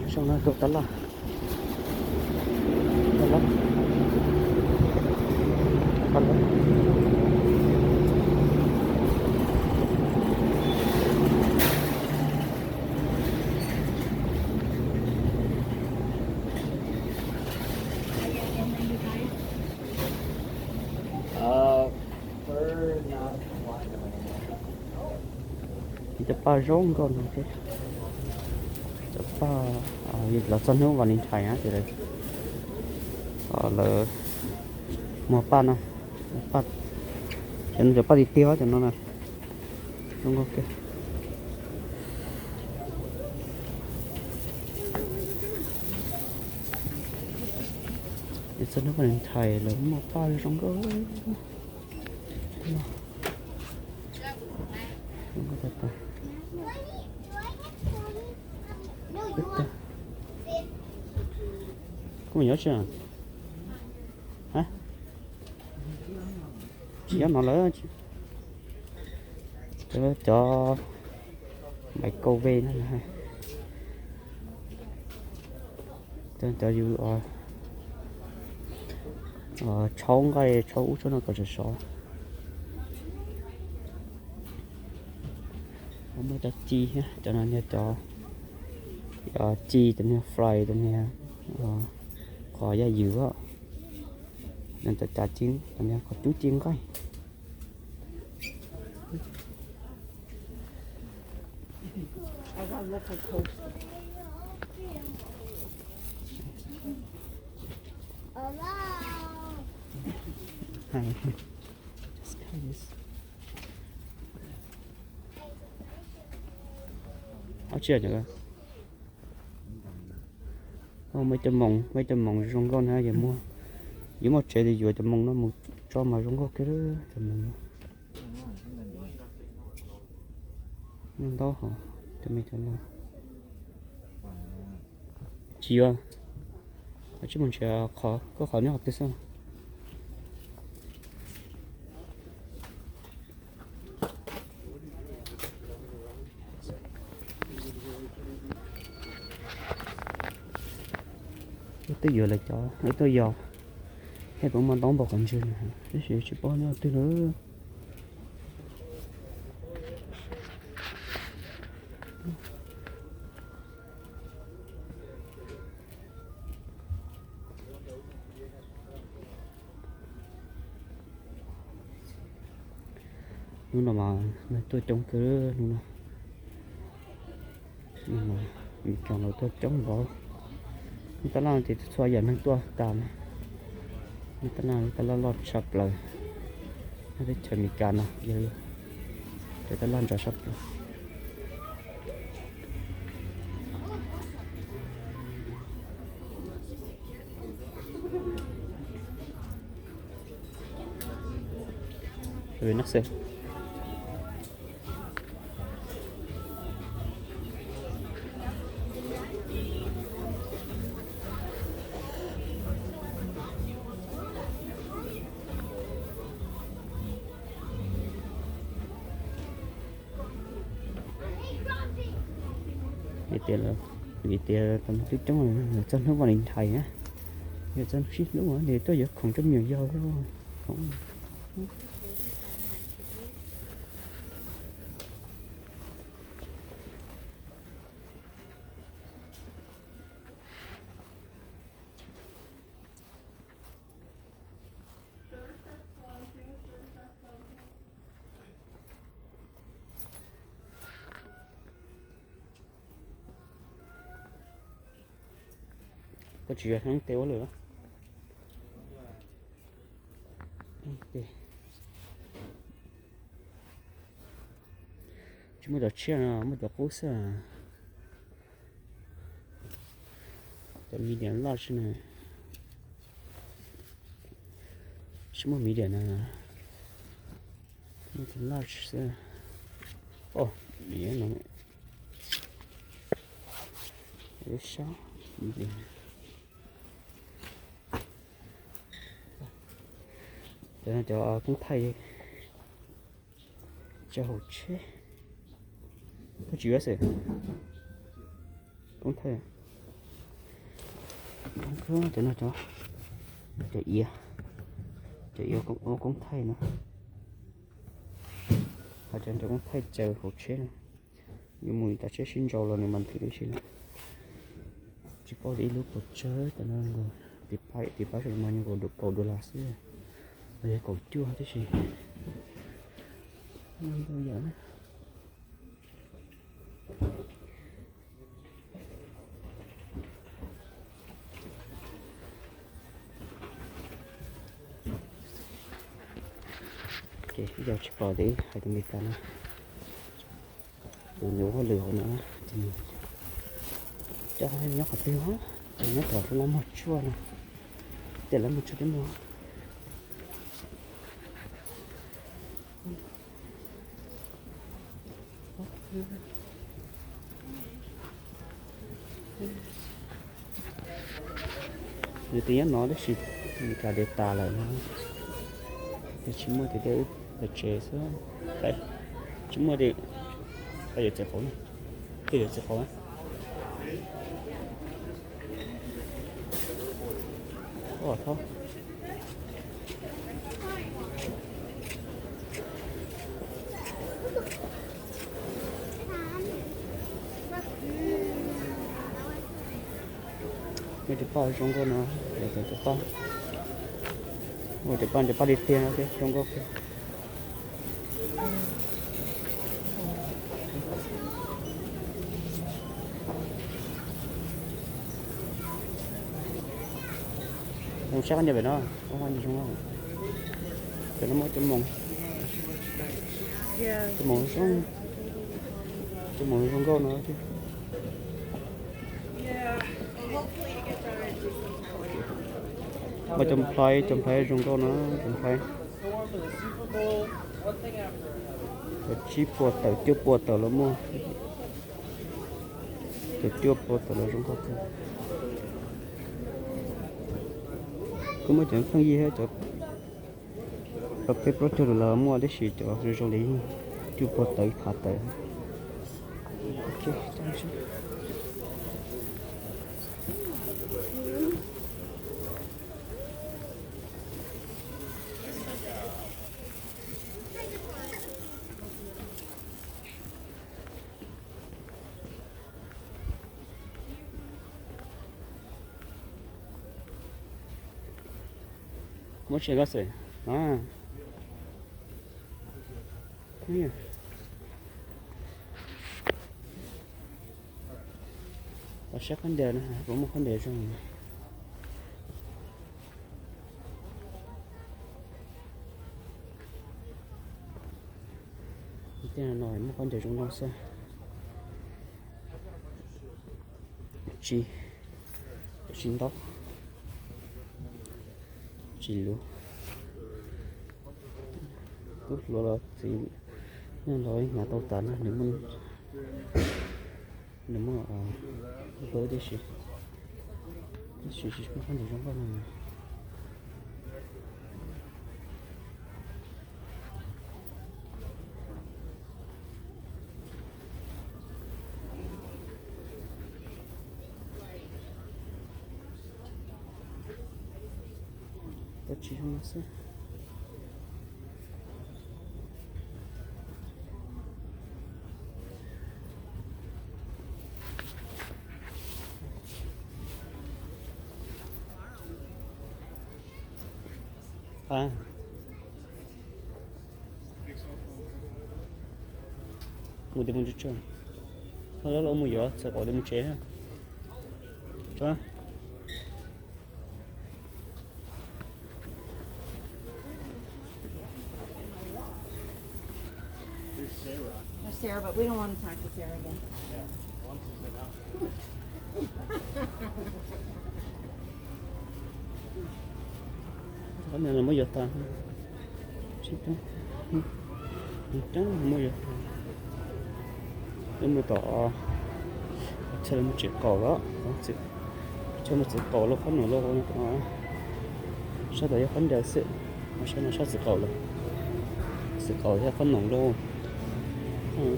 Zoo no tus tab laj, tab laj, tab laj. Cov paj zoo nkauj no, cov paj, los txog hnub Valentine na ces lawv muag paj no, paj, cov no cov paj tiag tiag cov no na, zoo nkauj kawg. Txog hnub Valentine lawv muag paj zoo nkauj. Koj mus nyob tsis? Tsis nyob no lawm. Cov, cov maiv kauj vej no, cov yus tshau nqaij tshau ub tshau no kom sov sov. Muaj cov ci thiab, cov no yog cov ci, cov niag fly, cov niag qos yaj ywm, cov cas ci, cov niag qos cub ci nqaij. Ab tsi, muaj ib co moos, muaj ib co moos zoo nkauj na, yuav muaj tsev yuav cov moos no mus tso mas zoo nkauj kiag cov moos no. Ntaub hov, cov me cov loj. Tsis yuav, tsis mus nrhiav qhov, koj qhov nyob qhov twg xwb. Wb twb yuav lawv cov, wb tuaj yos, thiaj puas muaj ntaub npaum qhov ntswg no, tab sis tsis paub nyob twg lawm. Hnub no mas neeg tuaj coob kawg hnub no. Hnub no Meskas los tuaj coob npaum. Lub tab laj ces txhua yam neeg tuaj tas na. Lub tab laj, lub tab laj loj tshaj plaws. Nyob teb chaws Amelikas no yog cov tab laj ntsa tshaj plaws. Vim tias, vim tias tam sim no twb coob, txog hnub Valentine na, yog txog sib hlub nws tuaj yuav khoom rau me nyuam yaus. Koj tsis yog hnub tes ua lawm los? Tsis muaj cov tshiab no, muaj cov qub xwb. Cov medium large na, tsis muaj medium na, muaj cov large xwb. Os, medium no, sab medium. Cov no cov koob thaij tsa hauv tsheb. Koj tsis yuav xwb? Koob thaij. Cov no cov, cov iav, cov iav ua koob thaij no, hais tias cov koob thaij tsaws hauv tsheb no. Yuav mus tas tsheb sib ntsau los nws mas nthwv tib si lawm. Tsis paub tias ib lub puas tsawg, cov no nkaus, tiv pab tiv pab sawv mas nkaus kaum dollar xwb, los yog kaum cuaj tib si. Ntau yam na. Ces ib co tsis pom tias hais tus Meskas no, tus nws ua hauj lwm hauv no, ces nws coj nyob qhov twg, ces nyob tom lub lab mug tshuaj no, tej lab mug tshuaj twb muaj. Nws twb nyob no tab sis nws kam tias tas lawm no, ces tsis muaj ces wb pais tsev xwb. Tsis muaj ces pais yuav txiv qaub na, pais yuav txiv qaub na. Thob. Muaj cov paj zoo nkauj no, cov paj, muaj cov paj, cov paj li tiag no thiab zoo nkauj kawg. Mus saib qhov ncauj pem no, qhov ncauj zoo, pem no muaj cov moos, cov moos zoo, cov moos zoo nkauj no thiab. Muaj cov nplhaib, cov nplhaib zoo nkauj no, cov nplhaib. Cov tsib puas tawm, cuaj puas tawm los muaj, cov cuaj puas tawm los zoo nkauj kawg. Kuj muaj cov pheej yig thiab, cov peb plaub caug dollar muaj tab sis cov zoo zoo li cuaj puas tawm, ib phav tawm. Muab tsis koj xwm. Los saib khaub ncaws no, puas muaj khaub ncaws zoo. Tej no muaj khaub ncaws zoo no xwb. Tsis, tsis ntaub, tsis luv. Tub hluas los txiv neej los hnav tau tas na, nws muaj, nws muaj hlub tib si, tab sis tsis muaj khaub ncaws zoo nkauj no. Tab sis zoo no xwb. Mus tim mus tsuag tsuag, hos lawv mus yuav txiv qaub tim mus tsev. There's Sarah, but we don't want to talk to Sarah again. Qhov no los muab yuav tag, tsis tag, tsis tag muab yuav tag. Wb mus tom, txhaj li muaj txiv qaub lawm, txhaj muaj txiv qaub lauj, qhob noom lauj no. Sab tom yog qhob ncaws xwb, sab no sab txiv qaub lawm, txiv qaub thiab qhob noom lauj,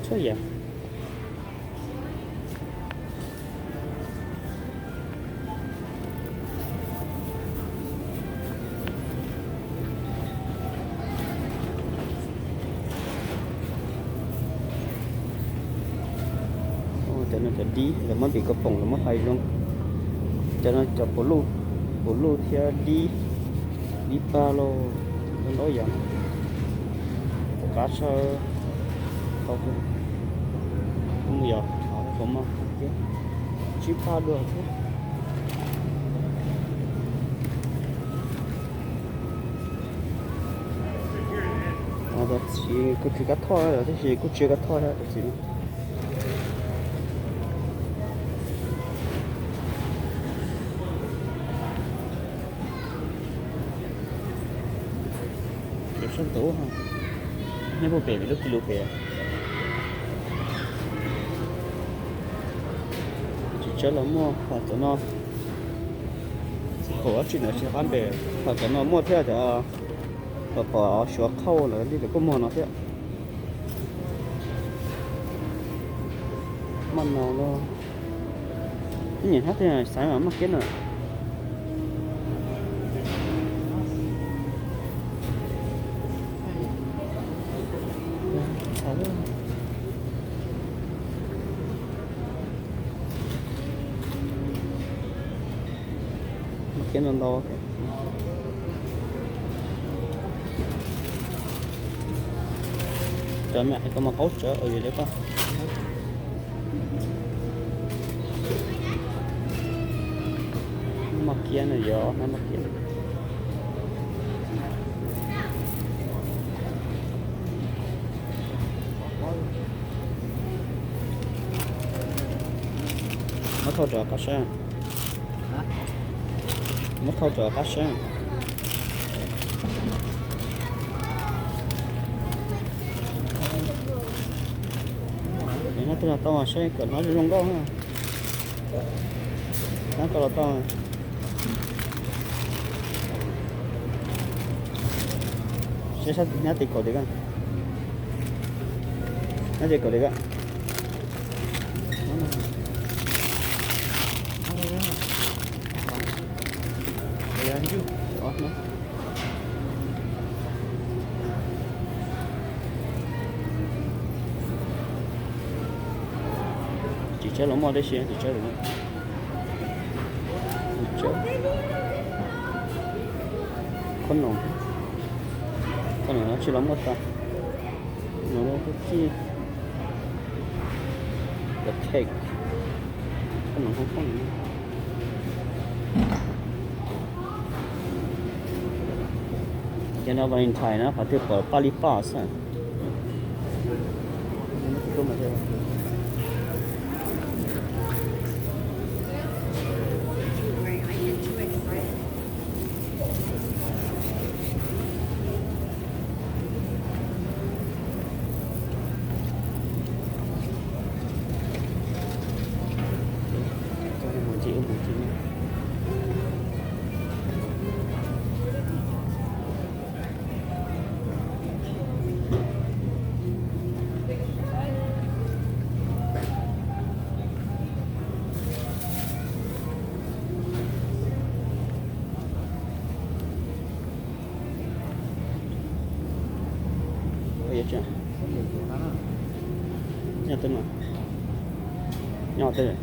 txhua yam. No cov dib lawv muab ntim ko poom lawv muab fais zoo. Cov no cov puv luj, puv luj thiab dib, dib pag los ntau yam. Qab tshaj tau mus yog qhov mas thiab tsib pab dua thiab. Txiv kuj tsis kab thoj, tab sis kuj tsis kab thoj thiab tus txiv no. Sab ntuv, nyob puag pem lub ki lus pem. Tsis tsawg los muaj, ho cov no, tsis pom dab tsi ntawd tsis qab npem, ho cov no muaj thiab cov, pom pom suav qhauj lawm li lawv kuj muag no thiab. Maj no los, ib nyuam hnab twg xaiv mas maj kiab na. Maj kiab ntau ntau. Cov me koj mas qaub tsawv li koj. Maj kiab no yog hnab maj kiab. Muab thauj rov qab saib. Muab thauj rov qab saib. Hnab twg los tau saib kom hnab zoo nkauj. Hnab ko los tau. Saib hnab tim kaum li koj. Hnab tim kaum li koj. Tsis tsawg los muaj tib si, tsis tsawg los muaj. Khob noom, khob noom no tsis los muaj tag. No kuj txij the cake, khob noom hoob khob noom. Cov no Valentine na, qhov twg pom paj li paj xwb. Nyob twg no? Nyob twg?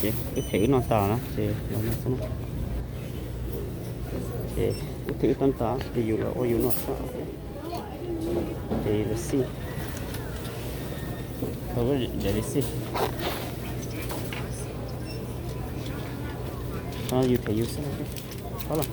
Ces wb them wb no tas na ces los no xwb na. Ces wb them wb tag tas ces yus los ua yus no xwb. Ces lawv xij, lawv xij, yus them yus xwb. Qhov los.